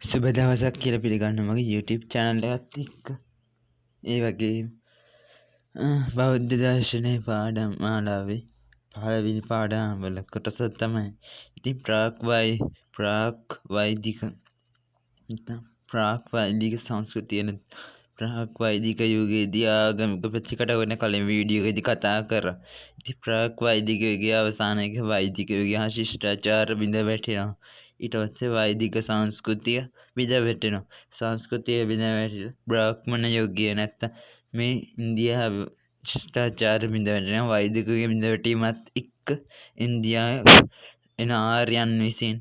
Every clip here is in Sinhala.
සුබ දවසක් කියලා පිළිගන්න මගේ YouTube channel එකත් එක්ක. ඒ වගේම බෞද්ධ දර්ශනයේ පාඩම් මාලාවේ පළවෙනි පාඩම වල කොටස තමයි. ඉතින් ප්‍රාක් වෛදික නැත්නම් ප්‍රාක් වෛදික සංස්කෘතිය ප්‍රාක් වෛදික යුගයේදී ආගමික ප්‍රතිකටක වෙන කලින් වීඩියෝ එකේදී කතා කරා. ඉතින් ප්‍රාක් වෛදික යුගයේ අවසානයේ වෛදික යුගය හා ශිෂ්ටාචාර බිඳ වැටෙනවා. ඊට පස්සේ වෛදික සංස්කෘතිය බිඳ වැටෙනවා. සංස්කෘතිය බිඳ වැටිලා බ්‍රාහ්මණ යුගය නැත්තම් මේ ඉන්දියාව ශිෂ්ටාචාර බිඳ වැටෙනවා. වෛදික යුගය බිඳ වැටීමත් එක්ක ඉන්දියාව එන ආර්යයන් විසින්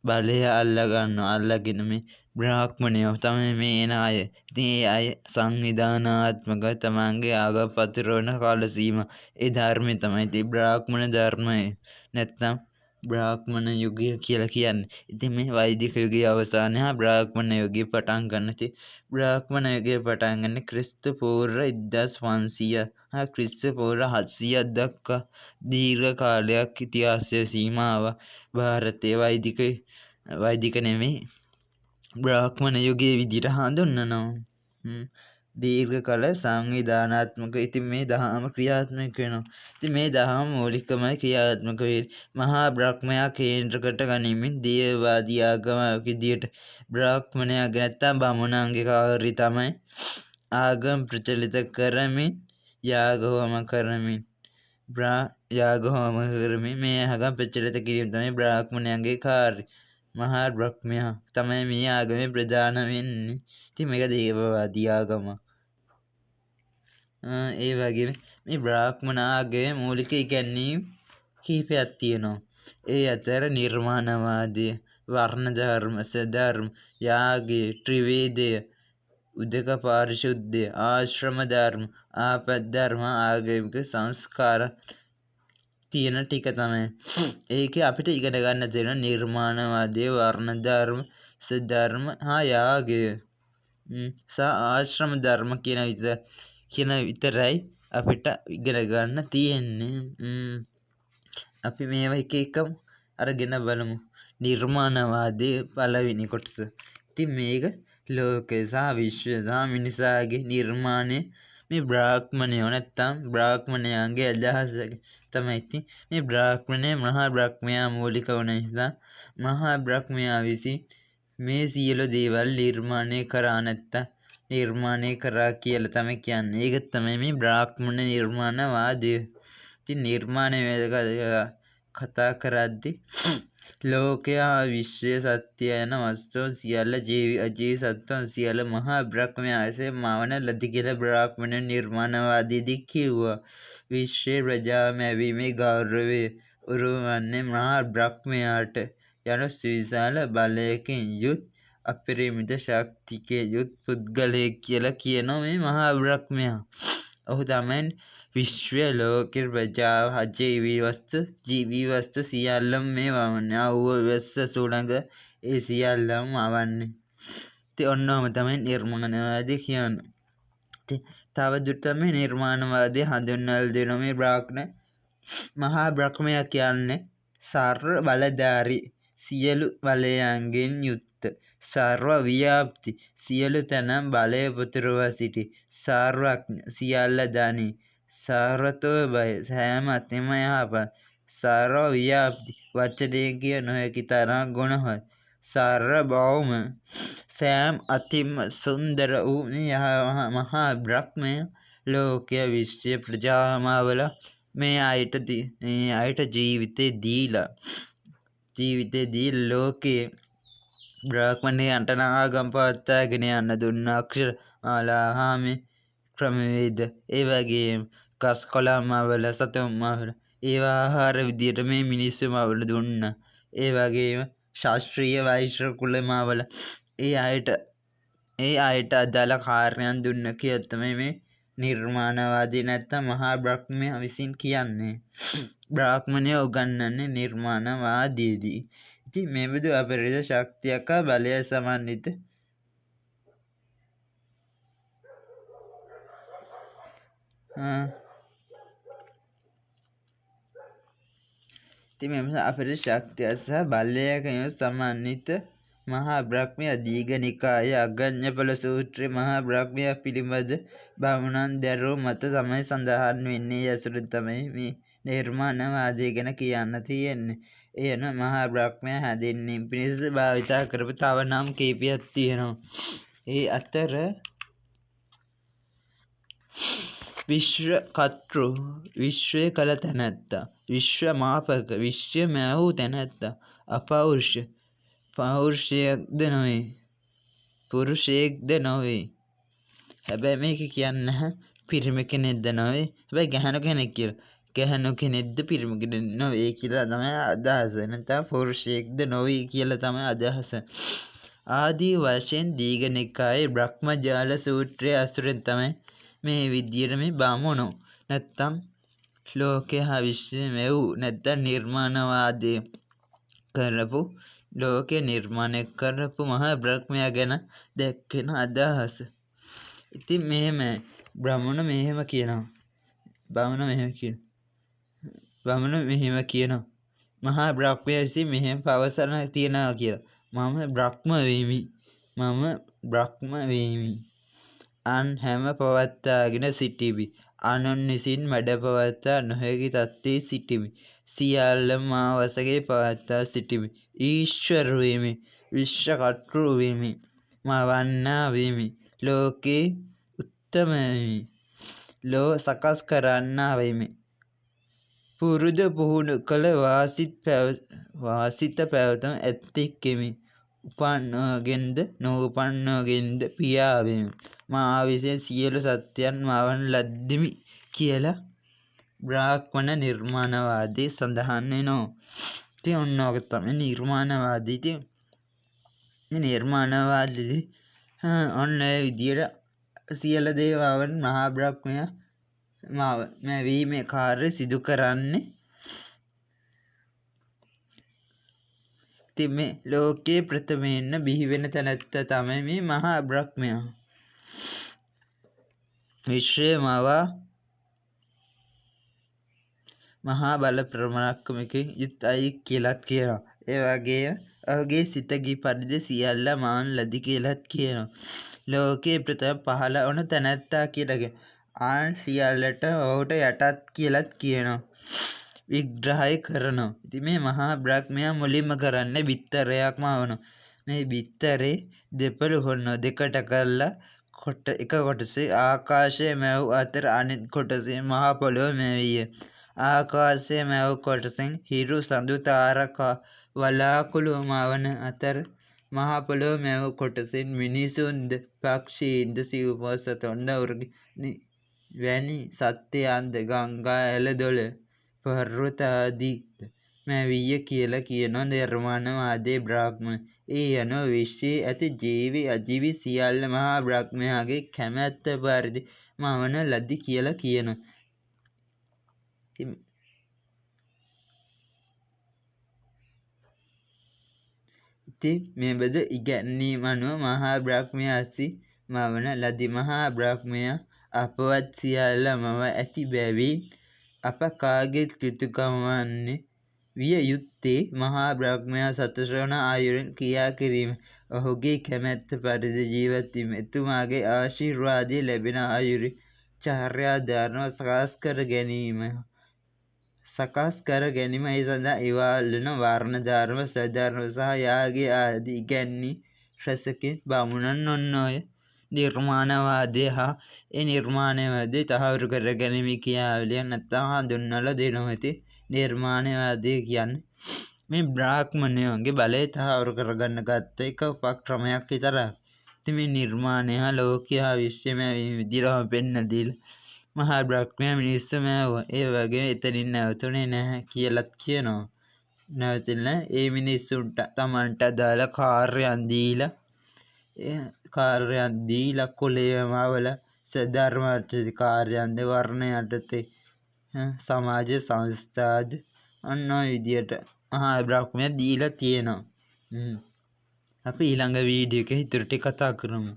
බලය අල්ලා ගන්නවා. අල්ලාගෙන මේ බ්‍රාහ්මණයෝ තමයි මේ එන අය. ඉතින් ඒ අය සංවිධානාත්මකව තමන්ගේ ආගම පතුරවන කාල සීමා ඒ ධර්මය තමයි ඉතින් බ්‍රාහ්මණ ධර්මය නැත්නම් බ්‍රාහ්මණ යුගය කියලා කියන්නේ. ඉතින් මේ වෛදික යුගයේ අවසානය හා බ්‍රාහ්මණ යුගය පටන් ගන්න. ඉතින් බ්‍රාහ්මණ යුගය පටන් ගන්නේ ක්‍රිස්තු පූර්ව 1500 හා ක්‍රිස්තු පූර්ව 700 දක්වා දීර්ඝ කාලයක් ඉතිහාසයේ සීමාව භාරතයේ වෛදික නෙමෙයි බ්‍රාහ්මණ යුගයේ විදිහට හඳුන්වනවා. දීර්ඝ කල සංවිධානාත්මක ඉතින් මේ දහම ක්‍රියාත්මක වෙනවා. ඉතින් මේ දහම මූලිකමයි ක්‍රියාත්මක වෙන්නේ. මහා බ්‍රහ්මයා කේන්ද්‍ර කොට ගනිමින් දේවවාදී ආගමක් විදියට බ්‍රාහ්මණයාගේ නැත්තම් බමුණන්ගේ කාර්යය තමයි ආගම ප්‍රචලිත කරමින් යාග හෝම කරමින් යාග හෝම කරමින් මේ ආගම ප්‍රචලිත කිරීම තමයි බ්‍රාහ්මණයන්ගේ කාර්යය. මහා බ්‍රහ්මයා තමයි මේ ආගමේ ප්‍රධාන වෙන්නේ. ඉතින් මේක දේවවාදී ආගමක්. ඒ වගේම මේ බ්‍රාහ්මණ ආගමේ මූලික ඉගැන්වීම් කිහිපයක් තියෙනවා. ඒ අතර නිර්මාණවාදය, වර්ණ ධර්ම, සධර්ම, යාගය, ත්‍රිවේදය, උදක පාරිශුද්ධය, ආශ්‍රම ධර්ම, ආපත් ධර්ම, ආගමික සංස්කාර තියෙන ටික තමයි. ඒකේ අපිට ඉගෙන ගන්න තියෙන නිර්මාණවාදය, වර්ණ ධර්ම, සධර්ම හා යාගය සහ ආශ්‍රම ධර්ම කියන විතරයි අපිට ඉගෙන ගන්න තියෙන්නේ. අපි මේවා එක එක අරගෙන බලමු. නිර්මාණවාදයේ පළවෙනි කොටස. ඉතින් මේක ලෝකය සහ විශ්වය සහ මිනිසාගේ නිර්මාණය මේ බ්‍රාහ්මණයෝ නැත්තම් බ්‍රාහ්මණයන්ගේ අදහස තමයි. ඉතින් මේ බ්‍රාහ්මණය මහා බ්‍රහ්මයා මූලික වුණ නිසා මහා බ්‍රහ්මයා විසින් මේ සියලු දේවල් නිර්මාණය කරා නැත්තම් නිර්මාණය කරා කියලා තමයි කියන්නේ. ඒක තමයි මේ බ්‍රාහ්මණ නිර්මාණවාදය. ඉතින් නිර්මාණය කතා කරද්දී ලෝකය හා විශ්වය සත්‍ය යන වස්තුන් සියල්ල ජීවි අජීවි සත්තුන් සියල්ල මහා බ්‍රහ්මයා විසින් මවන ලද කියලා බ්‍රාහ්මණ නිර්මාණවාදීදී කිව්වා. විශ්වයේ ප්‍රජාව මැවීමේ ගෞරවය උරුම වන්නේ මහා බ්‍රහ්මයාට යනු සුවිශාල බලයකින් යුත් අපරිමිත ශක්තියකින් යුත් පුද්ගලයෙක් කියලා කියනවා මේ මහා බ්‍රහ්මයා. ඔහු තමයි විශ්වය ලෝකේ ප්‍රජාව අජීවී වස්තු ජීවී වස්තු සියල්ලම මේ වමන්නේ. අවුව වැස්ස සුළඟ ඒ සියල්ලම මවන්නේ. ඉතින් ඔන්න ඔහොම තමයි නිර්මාණවාදී කියන්නේ. ඉතින් තව දුරටත් මේ නිර්මාණවාදී හඳුන්වලා දෙනවා මේ බ්‍රාහ්මණ මහා බ්‍රහ්මයා කියන්නේ සර්ව බලධාරී සියලු බලයන්ගෙන් යුක්ත සර්ව ව්‍යාප්ති සියලු තැන බලය පුතුරවා සිටි සර්වඥ සියල්ල දනී සර්වතෝ බය සෑම අතිම යහපත් සර්ව ව්‍යාප්ති වචනයෙන් කිය නොහැකි තරම් ගුණවත් සර්ව භෞම සෑම අතිම සුන්දර වූ මහා බ්‍රහ්මය ලෝකය විශ්වය ප්‍රජාමාවල මේ අයට ජීවිතේ දීලා ලෝකයේ බ්‍රාහ්මණයන්ට ආගම් පවත්වාගෙන යන්න දුන්න අක්ෂර මාලා හා මේ ක්‍රමවේද ඒ වගේම ගස් කොළන් මවල සතුන් මවල ඒවා ආහාර විදියට මේ මිනිස්සු මවල දුන්නා. ඒ වගේම ශාස්ත්‍රීය වෛශ්‍ය කුල මවල ඒ අයට අදාළ කාර්යයන් දුන්න කියලා තමයි මේ නිර්මාණවාදී නැත්තම් මහා බ්‍රහ්මයා විසින් කියන්නේ. බ්‍රාහ්මණය උගන්වන්නේ නිර්මාණවාදයේදී. ඉතින් මේ බඳු අපරිමිත ශක්තියක් හා බලය සමන්විත ඉතින් මෙම අපරිමිත ශක්තිය සහ බලයකින් සමන්විත මහා බ්‍රහ්මයා දීඝනිකායේ අග්ගඤ්ඤඵල සූත්‍රයේ මහා බ්‍රහ්මයා පිළිබඳ බමුණන් දැරූ මත තමයි සඳහන් වෙන්නේ. ඒ ඇසුරෙන් තමයි මේ නිර්මාණවාදය ගැන කියන්න තියෙන්නේ. ඒ අනුව මහා බ්‍රහ්මයා හැඳින්වීම පිණිස භාවිතා කරපු තව නම් කීපයක් තියෙනවා. ඒ අතර විශ්ව කර්තෘ, විශ්වය කළ තැනැත්තා, විශ්ව මාපක, විශ්වය මැවූ තැනැත්තා, අපෞරුෂ, පෞරුෂයෙක්ද නොවේ, පුරුෂයෙක්ද නොවේ. හැබැයි මේක කියන්නේ නැහැ පිරිමි කෙනෙක්ද නොවේ. හැබැයි ගැහැණු කෙනෙක් කියලා. ගැහැණු කෙනෙක්ද පිරිමි කෙනෙක්ද නොවේ කියලා තමයි අදහස. නැත්නම් පුරුෂයෙක්ද නොවේ කියලා තමයි අදහස. ආදී වශයෙන් දීඝනිකායේ බ්‍රහ්මජාල සූත්‍රයේ අසුරෙන් තමයි මේ විදියට මේ බමුණු නැත්තම් ලෝකය හා විශ්වය මැවූ නැත්තම් නිර්මාණවාදය කරපු ලෝකය නිර්මාණය කරපු මහා බ්‍රහ්මයා ගැන දැක්වෙන අදහස. ඉතින් මෙහෙම බ්‍රහ්මණ මෙහෙම කියනවා. බමුණ මෙහෙම කියනවා. බමුණ මෙහෙම කියනවා. මහා බ්‍රහ්මයා විසින් මෙහෙම පවසන තියනවා කියලා. මම බ්‍රහ්ම වෙමි. මම බ්‍රහ්ම වෙමි. අන් හැම පවත්වාගෙන සිටිමි. අනුන් විසින් මැඩ පවත්වා නොහැකි තත්ත්වයේ සිටිමි. සියල්ල මා වසඟේ පවත්වා සිටිමි. ඊශ්වර වෙමි. විශ්ව කර්තෘ වෙමි. මවන්නා වෙමි. ලෝකේ උත්තම වෙමි. ලෝ සකස් කරන්නා වෙමි. පුරුදු පුහුණු කළ වාසිත පැවතුම් ඇත්තෙක් වෙමි. උපන්නෝගෙන්ද නූපන්නෝගෙන්ද පියා වෙමි. මා විසින් සියලු සත්‍යයන් මවන ලද්දෙමි කියලා බ්‍රාහ්මණ නිර්මාණවාදී සඳහන් වෙනවා. ඉතින් ඔන්න ඔක තමයි නිර්මාණවාදී. ඉතින් මේ නිර්මාණවාදී ඔන්න ඔය විදියට සියලු දේවල් මහා බ්‍රහ්මයා මැවීමේ කාර්ය සිදු කරන්නේ. ඉතින් මේ ලෝකයේ ප්‍රථමයෙන්ම බිහි වෙන තැනැත්තා තමයි මේ මහා බ්‍රහ්මයා. විශ්වය මවා මහා බල ප්‍රමාණක්‍රමකින් යුත් අය කියලත් කියනවා. ඒ වගේම ඔහුගේ සිත ගිය පරිදි සියල්ල මවන ලදී කියලත් කියනවා. ලෝකයේ ප්‍රථම පහළ වුණ තැනැත්තා කියලා කියනවා. ආන් සියල්ලට ඔහුට යටත් කියලත් කියනවා. විග්‍රහය කරනවා. ඉතින් මේ මහා බ්‍රහ්මයා මුලින්ම කරන්නේ බිත්තරයක් මවනවා. මේ බිත්තරේ දෙපළ හොරනවා දෙකට කරලා එක කොටසේ ආකාශය මැව් අතර අනිත් කොටසේ මහ පොළොව මැවිය. ආකාශය මැව් කොටසෙන් හිරු සඳු තාරකා වලාකුළු මවන අතර මහ පොළොව මැව් කොටසෙන් මිනිසුන්ද පක්ෂීන්ද සිව්පා සතුන්ද වැනි සත්වයන්ද ගංගා ඇලදොල පර්වත ආදී මැවිය කියලා කියනවා නිර්මාණවාදී බ්‍රාහ්මණ. ඒ අනුව විශ්වයේ ඇති ජීවි අජීවි සියල්ල මහා බ්‍රහ්මයාගේ කැමැත්ත පරිදි මවන ලදී කියලා කියනවා. ඉතින් මෙබඳු ඉගැන්වීම් අනුව මහා බ්‍රහ්මයා විසින් මවන ලදී මහා බ්‍රහ්මයා අපවත් සියල්ල මව ඇති බැවින් අප කාගේත් යුතුකම වන්නේ විය යුත්තේ මහා බ්‍රහ්මයා සතුටු වන අයුරින් ක්‍රියා කිරීම, ඔහුගේ කැමැත්ත පරිදි ජීවත් වීම, එතුමාගේ ආශිර්වාදය ලැබෙන අයුරින් චර්යා ධර්ම සකස් කර ගැනීම, ඒ සඳහා ඉවහල් වන වර්ණ ධර්ම, සධර්ම සහ යාග ආදී ඉගැන්වීම් රැසකින් බමුණන් ඔන්න ඔය නිර්මාණවාදය හා ඒ නිර්මාණවාදය තහවුරු කර ගැනීම ක්‍රියාවලිය නැත්නම් හඳුන්වලා දෙනවා. ඉතින් නිර්මාණවාදය කියන්නේ මේ බ්‍රාහ්මණයන්ගේ බලය තහවුරු කරගන්න ගත්ත එක උපක්‍රමයක් විතරයි. ඉතින් මේ නිර්මාණය හා ලෝකය හා විශ්වය මැවීම විදිහටම පෙන්න දීලා මහා බ්‍රහ්මයා මිනිස්සු මැව්වා. ඒ වගේම එතනින් නැවතුනේ නැහැ කියලත් කියනවා. නැවතිලා ඒ මිනිස්සුන්ට තමන්ට අදාළ කාර්යයන් දීලා ඒ කාර්යයන් දීලා කුලය මවලා සධර්ම යටතේ කාර්යයන්ද වර්ණ යටතේ සමාජ සංස්ථාද ඔන්න ඔය විදියට මහා බ්‍රහ්මයා දීලා තියෙනවා. අපි ඊළඟ වීඩියෝ එකේ ඉතුරු ටික කතා කරමු.